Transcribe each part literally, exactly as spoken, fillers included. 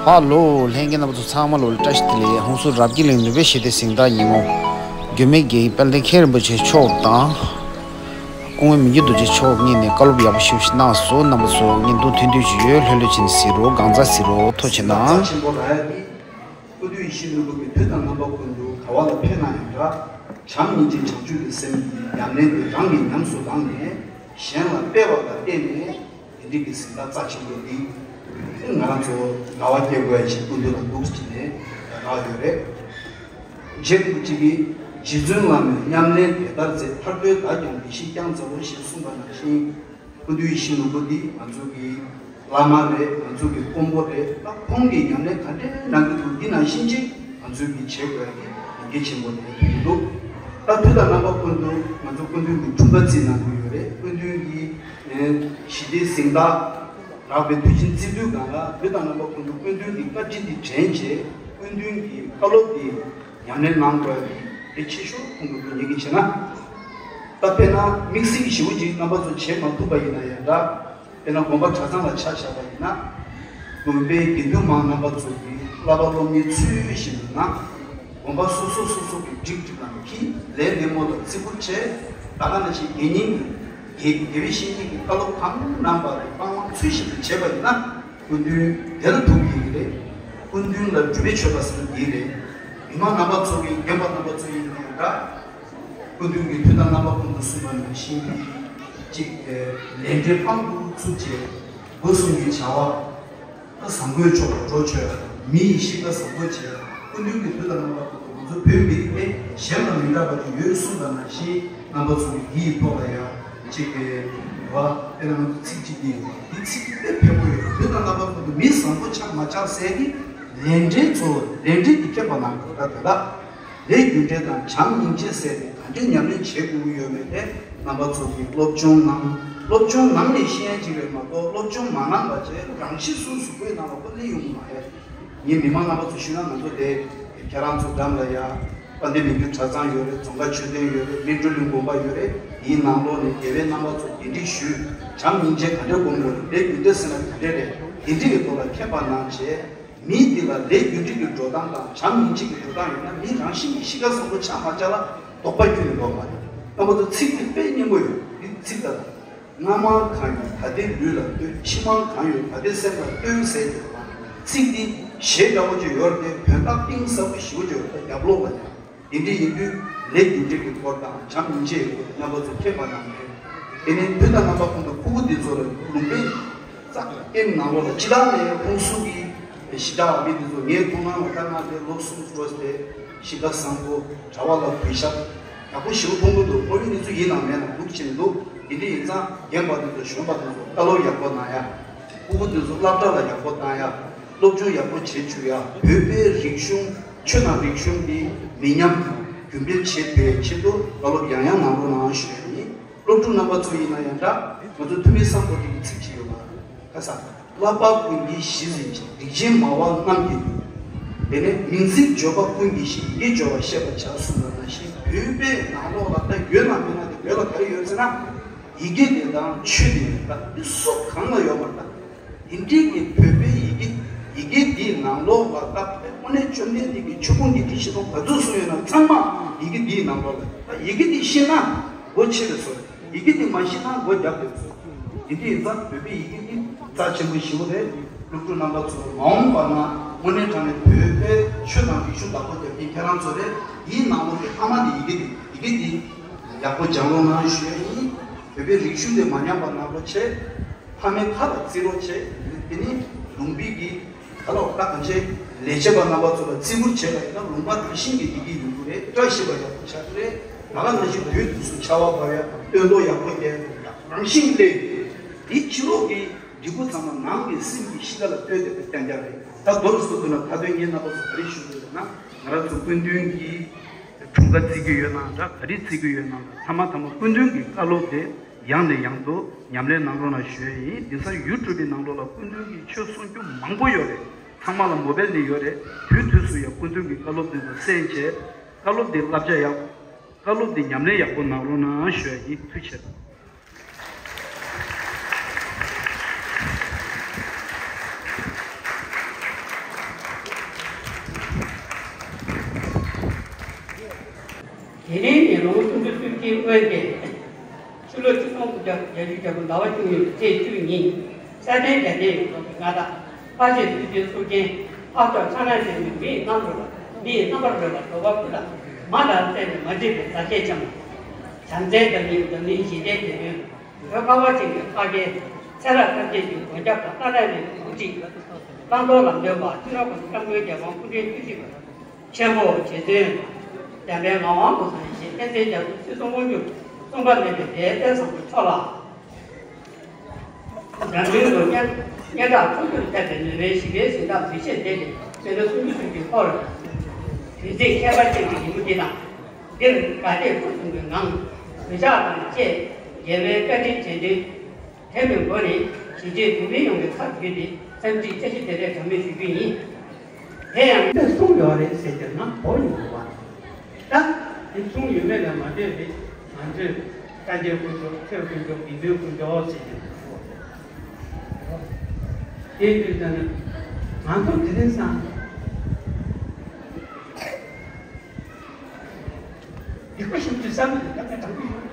ཧ་ལོ། ལྷན་རྒྱས་རྣམ་པ་ཚོ་ཚང་མ་ལོ་ལ་བཀྲ་ཤིས་བདེ་ལེགས། ཧོན་སུར་རབ་རྒྱས་གླིང་ནུས་པའི་ཞི་བདེའི་གཟེངས་རྟགས་ཉིན་མོ། མགོན་མེད་རྒྱལ་བའི་དཔལ་ལྡན་མཁན་རིན་པོ་ཆེ་མཆོག་དང་། སྐུ་ངོ་མི་བསྐྱོད་རྡོ་རྗེ་མཆོག་གཉིས་ནས་བཀའ་སློབ་ཡག་པོ་ཞེ་པོ་ཞིག་གནང་སོང་། རྣམ་པ་ཚོ་བརྙན་ཐུང་ཐུང་ཐུང་ཞིག་ཡོད། ལྷོད་ལྷོད་བྱས་ནས་གཟིགས་རོགས། གང་ཙམ་གཟིགས་རོགས། ཐུགས་རྗེ་གནང་། རྩ་ཆེན་པོ་ར་ཡ་གི་སྐུ་མདུན་ཡིད་བཞིན་ནོར་བུ་གི་དུས་དང་རྣམ་པ་ཀུན་ཏུ་ག་བ་ལ་ཕེབས་ན་ཡང་འདྲ། བྱམས་སྙིང་རྗེ་བྱང་ཆུབ་ཀྱི་སེམས་ཀྱི་ཉམས་ལེན་དེ་རང་གིས་ཉམས་སུ་བླངས་ནས་གཞན་ལ་སྤེལ་བ་ལ་བརྟེན་ནས། དེ་འདྲའི་གི་གཟེངས་རྟགས་རྩ་ཆེན་པོ་འདི་ང་རང་ཚོ་དགའ་བ་སྐྱེ་དགོས་ཡ་ཞིག་སྐུ་མདུན་ལ་འདུག་ཅིག་ནས་རག་ཡོད་རེད། རྗེ་རིན་པོ་ཆེ་གིས་རྗེ་བཙུན་བླ་མའི་ཉམས་ལེན་དེ་ལྟར་མཛད། ཐར་པའི་བདག་ཀྱང་འདི་ཞེས་བསྐྱངས་མཛད་པ་ཞེས་གསུངས་པ་ནང་བཞིན། སྐུ་མདུན་ཡིད་བཞིན་ནོར་བུ་འདི་ང་ཚོ་གི་བླ་མ་རེད། ང་ཚོ་གི་དཔོན་པོ་རེད། ད་ཁོང་གི་ཉམས་ལེན་ག་འདྲའི་གནང་གི་འདུག་འདི་ནང་བཞིན་ཅིག་ང་ཚོས་གི་བྱེད་དགོས་ཡ་གི་ལས་འགན་ཆེན་པོ་རེད་འདུག་ད་དུས་དང་རྣམ་པ་ཀུན་ཏུ་ང་ཚོ་སྐུ་མདུན་གྱི་འཁྲུངས་སྐར་བརྩི་གནང་གི་ཡོད་རེད། སྐུ་མདུན་གྱི་ཞི་བདེའི་གཟེངས་རྟགས་རག་པའི་དུས་ཆེན་བརྩི་དུས་སྒང་ལ་དུས་དང་རྣམ་པ་ཀུན་ཏུ་སྐུ་མདུན་གྱི་བཀའ་དྲིན་འདི་དྲན་བྱས། སྐུ་མདུན་གྱི་བཀའ་སློབ་འདི་ཉམས་ལེན་གནང་དགོས་པའི་གལ་ཆེ་ཤོས་ཁོང་གི་ངོས་ནས་བྱས་ན། ད་དཔེར་ན་དམིགས་བསལ་གྱི་ཞེ་པོ་ཅིག་རྣམ་པ་ཚོ་བྱེད་མ་ཐུབ་པ་ཡིན་ན་ཡང་འདྲ། དཔེར་ན་དགོན་པ་གྲྭ་ཚང་ལ་ཆ་བཞག་པ་ཡིན་ན། དགོན་པའི་དགེ་འདུན་མང་རྣམ་པ་ཚོ་གིས་བསླབ་པ་སློབ་གཉེར་ཚུལ་བཞིན་དུ་གནང་། དགོན་པ་སོ་སོ་སོ་སོ་གི་སྒྲིག་སྒྲིག་ནང་འཁྱེར། ལས་སྣེ་མོ་ལ་བརྩི་བཀུར་བྱས། ད་ག་ནང་བཞིན་དགེ་བསྙེན་གྱི་དགེ་དགེ་བའི་བཤེས་གཉེན་གྱི་བཀའ་སློབ་གང་གནང་པ་དེ་སྤང་བླང་ཚུལ་བཞིན་དུ་བྱས་པ་ཡིན་ན། སྐུ་མདུན་དེ་ལ་ཐུག་གི་ཡོད་རེད། སྐུ་མདུན་ལ་སྒྲུབ་པའི་མཆོད་པ་ཟེར་ན་འདི་རེད། མི་མང་རྣམ་པ་ཚོ་གིས་རྒན་པ་རྣམ་པ་ཚོ་ཡིན་ནའང་འདྲ། སྐུ་མདུན་གྱིས་དུས་དང་རྣམ་པ་ཀུན་ཏུ་གསུངས་པ་ནང་བཞིན་གྱི་གཅིག་ལས་འབྲས་དཔང་དུ་ཚུགས་བྱས། སྒོ་གསུམ་གྱི་བྱ་བ་བཟང་པོའི་ཕྱོགས་ལ་འགྲོ་བྱས། མི་ཡི་གཤིས་ཀ་བཟང་པོ་བྱས། སྐུ་མདུན་གྱིས་དུས་དང་རྣམ་པ་ཀུན་ཏུ་ང་ཚོ་བོད་མི་རིགས་དེ་གཞན་ལ་མི་འདྲ་བ་ཅིག་ཡོད་གསུངས་པ་ནང་བཞིན། རྣམ་པ་ཚོ་གིས་འདི་ཡི་ཐོག་ལ་ཡང་གཅིག་གི་བ་དེ་ལ་ང་ཚོ་ཚིག་གཅིག་འདི་ཡོད། འདི་ཚིག་དཔེ་ཕན་པོ་ཡོད། དུས་དང་རྣམ་པ་ཀུན་ཏུ་མི་བཟང་པོ་ཆགས་མ་ཆགས་ཟེར་གྱི་ལས་འབྲས་ཚོ་ལས་འབྲས་འདི་ཁྱད་པར་ནང་གི་ད་དེ་ལ་ལས་རྒྱུ་འབྲས་དང་བྱམས་སྙིང་རྗེ་ཟེར་ཏེ་ག་འདྲའི་ཉམས་ལེན་བྱེད་དགོས་ཀྱི་ཡོད་མེད་དེ་རྣམ་པ་ཚོ་གིས་སློབ་སྦྱོང་གནང་། སློབ་སྦྱོང་གནང་ནས་ཤེས་ཡ་ཅིག་རེད་མ་གཏོགས། སློབ་སྦྱོང་མ་གནང་བ་བྱས་རང་ཤི་སུ་སུ་པོའི་ནང་ལ་ཁོ་སླེབས་ཡོང་གི་མ་རེད། ངས་མི་མང་རྣམ་པ་ཚོ་ཞུས་ན། ང་ཚོ་དེ་ཁྱེད་རང་ཚོ་འགྲམ་ལ་ཡ་དཔལ་ལྡན་མི་འབོད་གྲྭ་ཚང་ཡོད་རེད། རྫོང་དཀར་མཆོད་རྟེན་ཡོད་རེད། སྨིན་གྲོལ་གླིང་དགོན་པ་ཡོད་རེད། དེའི་ནང་ལོགས་ནས་དགེ་བའི་རྣམ་པ་ཚོ་གདན་འདྲེན་ཞུས། བྱམས་སྙིང་རྗེ་ག་འདྲ་སྒོམ་དགོས་རེད། ལས་རྒྱུ་འབྲས་ཟེར་ན་ག་འདྲ་རེད། དེ་འདྲ་གི་ཐོག་ལ་མཁྱེན་པ་གནང་བྱས། མི་འདི་ལ་ལས་རྒྱུ་འབྲས་ཀྱི་འགྲོ་སྟངས་དང་བྱམས་སྙིང་རྗེ་གི་འགྲོ་སྟངས་ཡོད་ན། མི་རང་བཞིན་གྱིས་གཤིས་ཀ་བཟང་པོ་ཆགས་མ་ཆགས་ལ་དོགས་པ་ཁྱོན་ནས་འདུག་མ་རེད། རྣམ་པ་ཚོ་ཚིག་འདི་དཔེ་སྙན་པོ་ཡོད། འདི་ཚིག་ལྟ་དང་། སྔ་མ་གང་ཡོད་ད་ལྟའི་ལུས་ལ་ལྟོས། ཕྱི་མ་གང་ཡོད་ད་ལྟའི་སེམས་ལ་ལྟོས་ཟེར་གྱི་ཡོད་པ། ཚིག་འདི་གཞས་འདྲ་བོ་ཅིག་ཡོད་རེད་དེ། དོན་དག་གཏིང་ཟབ་པོ་ཞེ་པོ་ཅིག་ཡོད་རེད། རྒྱབ་ལོགས་ལ་ཡང་འདི་འདྲ་ཡིན་དུས། ལས་རྒྱུ་འབྲས་ཀྱི་སྐོར་དང་བྱམས་སྙིང་རྗེ་ཡི་སྐོར་རྣམ་པ་ཚོ་མཁྱེན་པ་གནང་རེད། དེ་ནས་དུས་དང་རྣམ་པ་ཀུན་ཏུ་ཕྲུ་གུ་འདི་ཚོ་ལ་ལུང་པའི་རྩ་ཁྲིམས་ནང་ལོགས་ལ་སྤྱི་བཏང་ནས་ཁོང་ཚོ་གི་གཞིས་ཆགས་མི་འདི་ཚོ་ངའི་མཐོང་སྣང་ལ་ལྟ་ན། དེ་ལོ་གསུམ་འགྲོ་སྟེ་གཤིས་ཀ་བཟང་པོ། གྲྭ་པ་ལ་གུས་ཞབས་ཡག་པོ་ཞེ་པོ་མཐོང་གི་འདུག་སློབ་གཉེར་འདི་ཚོ་ཡིན་ནམ་མེད་ནམ་འདུག་བྱས་ནས་འདུག་དེ་འདྲ་ཡིན་ཙང་རྒན་པ་འདི་ཚོ་གཞོན་པ་འདི་ཚོ་བཀའ་སློབ་ཡག་པོ་གནང་ཡ། ཕྲུ་གུ་འདི་ཚོ་སློབ་གྲྭ་ལ་ཡག་པོ་བཏང་ཡ། སློབ་སྦྱོང་ཡག་པོ་བྱེད་བཅུག་ཡ། བོད་པའི་རིག་གཞུང་། ཆོས་དང་རིག་གཞུང་འདི་མི་ཉམས་རྒྱུན་འཕེལ་བྱེད་པའི་ཆེད་དུ་བཀའ་སློབ་ཡང་ཡང་གནང་རོགས་གནང་ཞུ་ཡ་ཡིན། སློབ་ཕྲུག་རྣམ་པ་ཚོ་ཡིན་ན་ཡང་འདྲ། ང་ཚོ་ཐུ་མི་སམ་བྷོ་ཊ་གི་ཚིག་ཅིག་ཡོད་པ། ཁ་ས། བསླབ་པ་ཀུན་གྱི་གཞི་འཛིན་ཅིང་། རིགས་ཆེན་སྨྲ་བ་རྣམས་ཀྱི་མདུན། དེ་ནས་མིང་ཚིག་བརྗོད་པ་ཀུན་གྱི་གཞི། ཡི་གེ་སྦྱོར་བ་ཤེས་པར་བྱ་གསུངས་པ་ནང་བཞིན། བོད་པའི་ནང་ལོགས་ལ་ད་ཡོད་ན་མེད་ན་དེ། བོད་ལ་ག་རེ་ཡོད་ཟེར་ན། ཡི་གེ་དེ་དང་ཆོས་དེ་ད་འདི་སུ་གང་ལ་ཡོད་མ་རེད་ད། དེ་འདྲའི་གི་བོད་པའི་ཡི་གེ། ཡི་གེ་འདིའི་ནང་ལོགས་ལ་ད་དངོས་གནས་བཅོམ་ལྡན་འདས་ཀྱི་ཆོས་ཕུང་གི་བདེ་སྐྱིད་དང་ག་ཚོད་གསུངས་ཡོད་ན་ཚང་མ་ཡི་གེ་འདིའི་ནང་ལོགས་ལ། ད་ཡི་གེ་འདི་ཤེས་ན་སྒོ་ཕྱེ་རེད་ཟེར། ཡི་གེ་འདི་མ་ཤེས་ན་སྒོ་བརྒྱབ་རེད་ཟེར། དེ་འདྲ་ཡིན་ཙང་བོད་པའི་ཡི་གེ་འདི་རྩ་ཆེན་པོ་ཞེ་པོ་རེད། སློབ་ཕྲུག་རྣམ་པ་ཚོ་མ་འོངས་པ་ན་དངོས་གནས་དྲང་གནས་བོད་པའི་ཆོས་དང་རིག་གཞུང་བདག་པོ་རྒྱབ་མཁན་ཁྱེད་རང་ཚོ་རེད། དེའི་ནང་ལོགས་ཀྱི་ཨ་མ་འདི་ཡི་གེ་འདི། ཡི་གེ་འདི་ཡག་པོ་སྦྱང་རོགས་གནང་ཞུ་ཡ་ཡིན། བོད་པའི་རིག་གཞུང་དེ་མ་ཉམས་པ་གནང་རོགས་བྱེད། ཕ་མའི་ཁ་ལ་བརྩི་རོགས་བྱེད། དེ་ནི་ལུང་པའི་གི་ད་ལོ་ད་གང་བྱེད། ལས་བྱེད་པ་རྣམ་པ་ཚོ་ལ་བརྩི་བཀུར་བྱེད་པ་ཡིན་ན་ལུང་པ་རང་བཞིན་གྱིས་བདེ་སྐྱིད་ཡོང་གི་རེད། བཀྲ་ཤིས་པ་ཡག་པོ་ཆགས་ཀྱི་རེད། ད་ག་ནང་བཞིན་དུས་དུས་སུ་ཆར་པ་བབས་ཡ་དང་སྟོན་ཐོག་ཡག་པོ་རྒྱག་ཡ་དང་རང་བཞིན་སླེབས་ཡོད་རེད། དེ་ཕྱི་ལོགས་ཀྱི་འབྲས་བུ་ཚང་མ་ནང་གི་སེམས་ཀྱི་གཤིས་ཀ་ལ་ལྟོས་ཏེ་རྐྱང་རྐྱང་རེད། ད་མདོར་བསྡུས་ན་ད་དོན་ངས་རྣམ་པ་ཚོ་ག་རེ་ཞུ་དགོས་ཟེར་ན། ང་རང་ཚོ་སྐུ་མདུན་གྱི་འཁྲུངས་སྐར་བརྩི་གི་ཡོད་ནའང་འདྲ། ག་རེ་བརྩི་གི་ཡོད་ནའང་འདྲ། ཐ་མ་ཐ་མ་སྐུ་མདུན་གྱི་བཀའ་སློབ་དེ་ཡང་ནས་ཡང་དུ་ཉམས་ལེན་གནང་རོགས་གནང་ཞུ་ཡ་ཡིན། དེང་སང་ཡུ་ཊུབ་པའི་ནང་ལོགས་ལ་སྐུ་མདུན་གྱི་ཆོས་གསུང་རྒྱུ་མང་པོ་ཡོད་རེད། ཚང་མ་ལ་མོ་བེལ་ནི་ཡོད་རེད། དུས་དུས་སུ་ཡང་སྐུ་མདུན་གྱི་བཀའ་སློབ་དེ་ཚོ་གསན་བྱས། བཀའ་སློབ་དེ་བསླབ་བྱ་ཡག་བཀའ་སློབ་དེ་ཉམས་ལེན་ཡག་པོ་གནང་རོགས་གནང་ཞུ་ཡ་ཡིན། ཐུགས་རྗེ་ཆེ། དེ་རིང་ནི་ལོ་ངོ་སུམ་ཅུ་སུམ་ཅུའི་སྔོན་ཏེ། ཕྱི་ལོ་ཆིག་སྟོང་དགུ་བརྒྱ་བརྒྱད་ཅུ་གྱ་དགུ་ཟླ་བ་བཅུ་གཉིས་པའི་ཚེས་བཅུ་ཉིན། ས་སྟེང་རྒྱ་རྒྱལ་ཡོངས་རྫོགས་ཀྱི་མངའ་བདག་ཕ་ཆེ་སྲིད་པའི་སྲོག་ཆེན་འཕགས་མཆོག་ཕྱག་ན་རྡོ་རྗེ་མི་ཡི་རྣམ་རོལ་པ། མི་ཡི་རྣམ་པར་རོལ་པ་འགྲོ་བ་ཀུན་ལ་མ་ལྟར་བརྩེ་ནས་མ་བསྒྲིབས་པའི་ཟབ་རྒྱས་འཆང་། བྱམས་བརྩེའི་བདག་ཉིད་འཛམ་གླིང་ཞི་བདེའི་དེད་དཔོན། བོད་ཁ་བ་ཅན་གྱི་ཕ་རྒྱལ། ཚེ་རབས་ཐམས་ཅད་ཀྱི་མགོན་སྐྱབས་དང་། ལྷ་རབ་གནས་ཀྱི་དབང་ཁྲིད། བླང་དོར་ལམ་སྟོན་པ། སྤྱི་ནོར་གོང་ས་སྐྱབས་མགོན་རྒྱལ་དབང་སྐུ་ཕྲེང་བཅུ་བཞི་པ་ཆེན་པོ་རྗེ་བཙུན་འཇམ་དཔལ་ངག་དབང་ཀུན་བཟང་ཡེ་ཤེས་མཁྱེན་བརྩེ་རྒྱ་མཚོ་ཚུལ་གསུམ་དབང་ཕྱུག་གསུམ་པ་མེད་པའི་རྒྱལ་བསྟན་བཟང་པོ་མཆོག་ལ། རང་དོན་དུ་སྙན་སྙན་གྲགས་ཕུན་སུམ་ཚོགས་པའི་ནུས་པའི་ཞི་བའི་གཟེངས་རྟགས་འབུལ་ཆེད་འདི་ནི་སྤྱི་ཟླ་སུམ་ཅུ་སོ་གཅིག་གི་ཧོར་དུས་ཚིགས་ཁྱད་པར་ཅན་གྱི་ཉིན་མོ་འདི་དང་། འདིར་དགའ་དད་སྐུ་གསུམ་གྱི་ངང་གུས་ཕྱག་དང་བཅས་རྒྱལ་བའི་བཀའ་དྲིན་དྲན་དོན། དེ་མིན་སྒོ་ནས་གཞིས་བྱེས་བོད་མི་ཡོངས་ཀྱི་ཁ་བརྒྱུད་དེ་འཚམས་འདྲི་བཀྲ་ཤིས་བདེ་ལེགས་གྲངས་མེད་ཞུ་རྒྱུ་ཡིན། དེ་ཡང་དེ་གསུངས་ཡོད་རེད་ཟེར་གྱི་ང་གོ་མྱོང་བ། ད་དེ་གསུངས་ཡོད་མེད་ལ་མ་ལྟོས་པའི་ང་ཚོས་སངས་རྒྱས་དཀོན་མཆོག་ཆོས་དཀོན་མཆོག་དགེ་འདུན་དཀོན་མཆོག་ཟེར་གྱི་འདུག་དེ་དུས་ད་ནི་ང་ཚོ་དེ་རིང་སང་སྡིག་པ་ཞིག་ཏུ་བསམ་གྱི་ད་ལྟ་དྲང་པོ་ཡོད།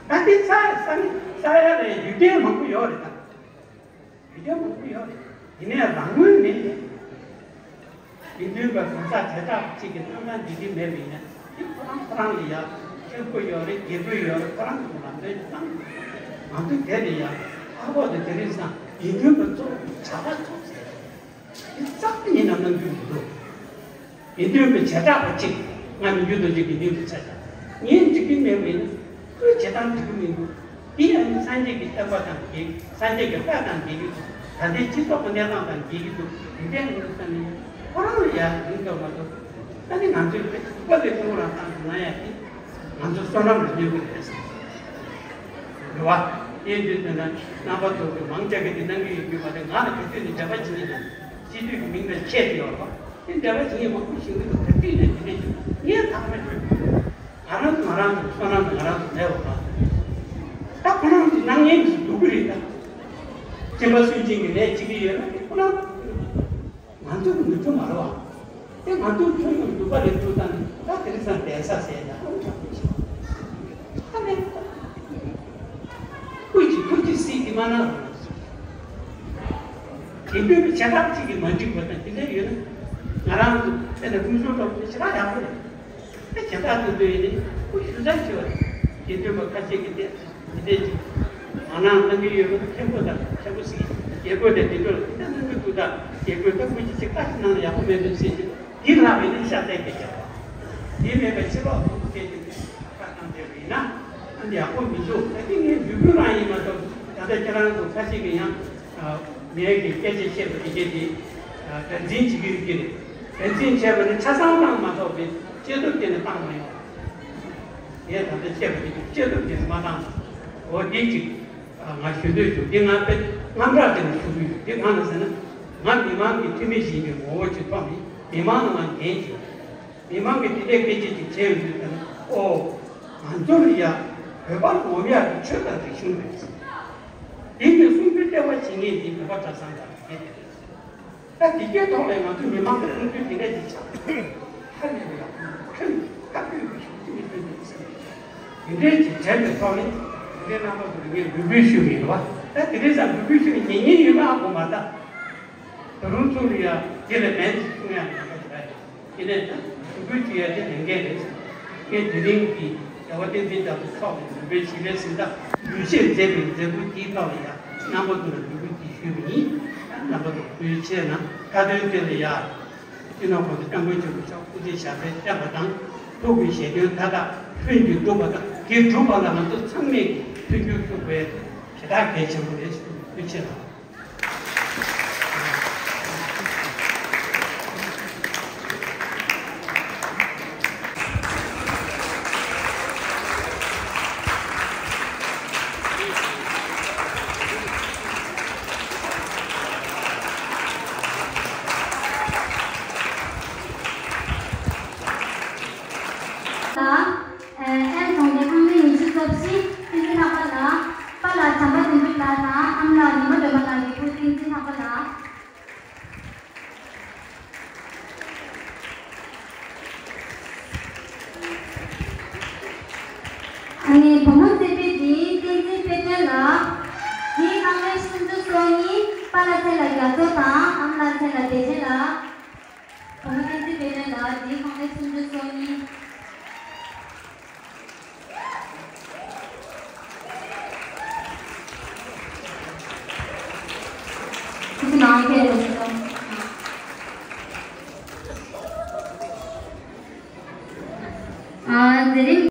ད་འདི་ས་ས་ས་ཡ་ལ་ཡུལ་སྡེ་མང་པོ་ཡོད་རེད་ད། ཡུལ་སྡེ་མང་པོ་ཡོད་རེད། ཡིན་ནའི་རང་ངོས་ནས་དགེ་འདུན་པ་གང་ཟག་བྱེ་བྲག་གཅིག་གི་གནང་སྟངས་འདི་འདྲ་མེད་པ་ཡིན་ན་དེ་ཁོ་རང་ཁོ་རང་ལ་ཡ་མཁན་པོ་ཡོད་རེད། དགེ་སྐོས་ཡོད་རེད། ཁོ་རང་གི་ལམ་སྟོན་བཏང་། ང་ཚོ་དེ་ལ་ཡ་ཧ་གོ་དེ་དེ་རིང་སང་དགེ་འདུན་པ་ཚོ་བྱ་བ་ཚོ་ཟེར། འདི་རྩ་བ་ཉིད་ནས་གནང་རྒྱུ་མི་འདུག་དགེ་འདུན་པའི་བྱེ་བྲག་པ་གཅིག་ང་མི་འགྱུར་རྡོ་རྗེ་དགེ་འདུན་པའི་ཆ་བཞག་ངས་འགྲིག་གི་མེད་པ་ཡིན་ན་ཁོའི་བྱེད་སྟངས་འགྲིག་གི་མི་འདུག་འདི་ཡང་སངས་རྒྱས་ཀྱི་བསྟན་པ་དང་འགལ། སངས་རྒྱས་ཀྱི་བཀའ་དང་འགལ་གྱི་འདུག་ད་ལྟའི་སྤྱི་ཚོགས་ཀྱི་གནས་སྟངས་དང་འགལ་གྱི་འདུག་འདི་འདྲའི་ངོས་ནས་བསམ་ནས་ཁོ་རང་ལ་ཡང་ཡིན་འདོད་མ་གཏོགས། ད་ནི་ང་ཚོས་དཔེ་ཐུག་པ་ལས་ཁོང་རང་སྟངས་སུ་ན་ཡང་དེ་ང་ཚོ་བསོད་ནམས་ལ་གནོད་ཀྱི་རེད་ཟེར། རེད་བ། དེ་ཡིན་དུས་ན་རྣམ་པ་ཚོ་གི་མང་ཆེ་གི་དེ་གནང་གི་ཡོད་རྒྱུ་མ་རེད། ང་ལ་ག་དུས་ནས་འབྲེལ་བ་བྱེད་ཀྱི་འདུག་སྤྱི་འཐུས་ཀྱི་མིང་ལ་ཆད་དེ་ཡོད་རེད་བ། དེ་འབྲེལ་བ་བྱེད་ཀྱི་མང་པོ་ཞིག་འདུག་ག་དུས་ནས་དེ་འདྲ་བྱུང་ངས་ཐག་མེད་བྱས། ང་རང་ཚོ་ང་རང་ཚོ་བསོད་ནམས་ང་རང་ཚོ་མེད་པ་མ་ཟད། ད་ཁོ་རང་ཚོ་གནང་མཁན་ཚོ་སྡུག་གི་རེད་ད། སྦྱིན་པ་སུན་འབྱིན་གྱི་ལས་བྱེད་ཀྱི་ཡོད་ན་དེ་ཁོ་རང་ཚོ་སྡུག་གི་རེད། ང་ཚོ་གི་མི་ཐུབ་མ་རེད་བ། དེ་ང་ཚོ་ཐུབ་ཡོང་སྡུག་པ་རེད་ཐུབ་ད་ནི་ད་དེ་རིང་སང་བསྡད་ས་ཟེར་ཡ་ཁོང་ཁྲ་ཁོང་ཞིག་ད་ནི་ཁུར་གྱིས་ཁུར་གྱིས་སྲིད་དེ་མ་གནང་རོགས། དེ་འདྲའི་བྱེད་ཐབས་གཅིག་གིས་མ་འགྲིག་པ་དང་དེ་འདྲ་ཡོད་ན་ང་རང་ཚོ་དེ་ལ་ཧུན་སུར་ཐོག་ནས་ཞེ་དྲག་ཡག་པོ་རེད། ད་བྱེད་སྟངས་དེ་ཚོ་ཡིན་ནི་ཁོ་ཞུ་ས་ཞུ་བ་རེད། དགེ་འདུན་པ་ཁ་ཤས་ཀྱིས་དེ་དེ་འདྲས་ཀྱི་མ་གནང་གནང་གི་ཡོད་པ་མཁན་པོ་དང་མཁན་པོ་ཟིག་རྒྱལ་པོ་དེ་དེ་འདྲ་ལ་དེ་འདྲ་གནང་གི་འདུག་ད་རྒྱལ་པོས་ད་ཁོ་ཅི་ཞིག་བཀའ་ཞིག་གནང་ན་ཡག་པོ་མེད་འདུག་ཟེར་གྱི་དེ་ལྷག་པའི་ནི་ཤ་སྟག་གི་རྒྱལ་བ་དེ་མེད་པ་ཕྱི་ལོགས་ཁོང་ཚོ་སྐད་ཆ་བཀའ་གནང་བསྡད་པ་ཡིན་ན་ཨ་ནི་ཡག་པོ་མི་འདུག་ད་དེ་ངའི་འབོད་སྐུལ་རང་ཡིན་མ་གཏོགས་ད་ལྟ་ཁྱེད་རང་ཚོ་ཁ་ཤས་ཀྱིས་ཡང་། ངས་ཀྱི་སྐད་ཆ་བཤད་པ་དེ་གས་དེ། དག་འཛིན་བྱེད་ཀྱི་ཡོད་ཀྱི་རེད། དག་འཛིན་བྱས་པ་ནི་ཆ་ཚང་བཏང་མ་གཏོགས་པའི་བཅད་གཏུབ་དེ་ནི་བཏང་མ་ཡོང་། ངས་ད་ལྟ་བཤད་པ་དེ་གས་བཅད་གཏུབ་དེ་ནི་མ་བཏང་། འོ་དེ་ཅིག་ང་ཞུ་འདོད་བྱུང་། དེ་ང་དཔེ་དངངས་སྐྲག་དེ་ནི་ཞུ་གི་ཡོད། དེ་གང་ལ་ཟེར་ན། ང་མི་མང་གི་འཐུས་མི་ཞིག་ཡིན་པའི་ངོ་བོ་ཅིག་ཐོབ་ནས་མི་མང་ལ་ང་འགན་བྱུང་། མི་མང་གིས་དེ་འདྲའི་སྐད་ཆ་ཅིག་བྱས་ཡོང་དུས་ད་ནི་ཨོ། ང་ཚོ་ལ་ཡ་བོད་པ་ངོམ་ཡག་གི་ཆོས་དང་རིག་གཞུང་རེད། དེ་ནི་གསུང་རྒྱུའི་ལྟེ་བ་བྱེད་མཁན་དེ་བོད་པ་གྲྭ་ཚང་དང་དེ་དེ་རེད། ད་དེ་གའི་ཐོག་ལ་ང་ཚོ་མི་མང་གི་གསུང་ཚུལ་དེ་འདྲ་ཅིག་ཆགས། ཧ་ལས་པའི་ཡག་ཁྱོད་ནི་བཀའ་བཀོད་ཀྱི་ཞུ་ཅི་མི་ཐུབ་ནི་ཟེར། དེ་འདྲའི་ཅིག་དྲན་པའི་ཐོག་ནས་དེ་འདྲའི་རྣམ་པ་ཚོ་ལ་ངས་འབོད་སྐུལ་ཞུ་གི་ཡིན་པ། ད་དེ་རིང་སང་འབོད་སྐུལ་ཞུ་ནས་ཉན་ཉན་ཡོད་མ་ཧ་གོ་མ་ད། ད་རུང་ཚུར་ལ་ཡ་དེ་ལས་མེད་ཅིག་གསུང་ཡ་མེད་པ་ཞིག་རེད། དེ་ནས་ད་འབོད་སྐུལ་ཞུ་ཡ་དེ་ལས་འགན་རེད། ངས་དེ་རིང་གི་རྒྱལ་བ་བསྟན་འཛིན་རྒྱ་མཚོ་མཆོག་ལ་འབོད་སྐུལ་ཞུ་བའི་གཟེངས་རྟགས་འབུལ་ཆེད་མཛད་པའི་མཛད་སྒོ་དེའི་ཐོག་ལ་ཡ་རྣམ་པ་ཚོ་ལ་འབོད་སྐུལ་དེ་ཞུས་པ་ཡིན། རྣམ་པ་ཚོ་འབོད་ཆེད་ན་ཁ་ཏོན་དེ་ལ་ཡ། སྤྱི་ནོར་གོང་ས་སྐྱབས་མགོན་ཆེན་པོ་མཆོག་སྐུ་ཚེ་ཞབས་པད་བརྟན་པ་དང་། ཐུགས་ཀྱི་བཞེད་དོན་མཐའ་དག་ལྷུན་གྱིས་གྲུབ་པ་དང་། དེ་གྲུབ་པ་ལ་ང་ཚོ་ཚང་མས་མཐུན་འགྱུར་ཐུབ་པའི་ཞེ་དྲག་གལ་ཆེན་པོ་རེད་ཞུ་རྒྱུ་ཆེ་ལ། ལ། ཨན་གྲོང་སྡེ་ཁང་མིག་ཉི་ཤུ་རྩ་བཞི། སྤྱི་འཐུས་ལྷག་པ་ལ། པཱ་ལགས་བྱམས་པ་དོན་གྲུབ་ལགས་དང་། ཨ་མ་ལགས་ཉི་མ་སྒྲོལ་མ། ནི་བུ་མོ་རྩེ་དཔལ་འདིའི་བསྟན་འཛིན་དཔལ་སྒྲོན་ལགས། འདིའི་ཁང་ལས་སུམ་ཅུ་སོ་གཉིས། པཱ་ལགས་མཚན་ལ་རྒྱ་མཚོ་དང་ཨ་མ་ལགས་མཚན་ལ་བདེ་ཆེན་ལགས། བུ་མོ་བསྟན་འཛིན་དཔལ་སྒྲོན་ལགས། འདིའི་ཁང་ལས་སུམ་ཅུ་སོ་གཉིས། ཁོ་ཚོ་ནང་ཕེབས་རོགས་གནང་། ཨ། དེ་རིང་།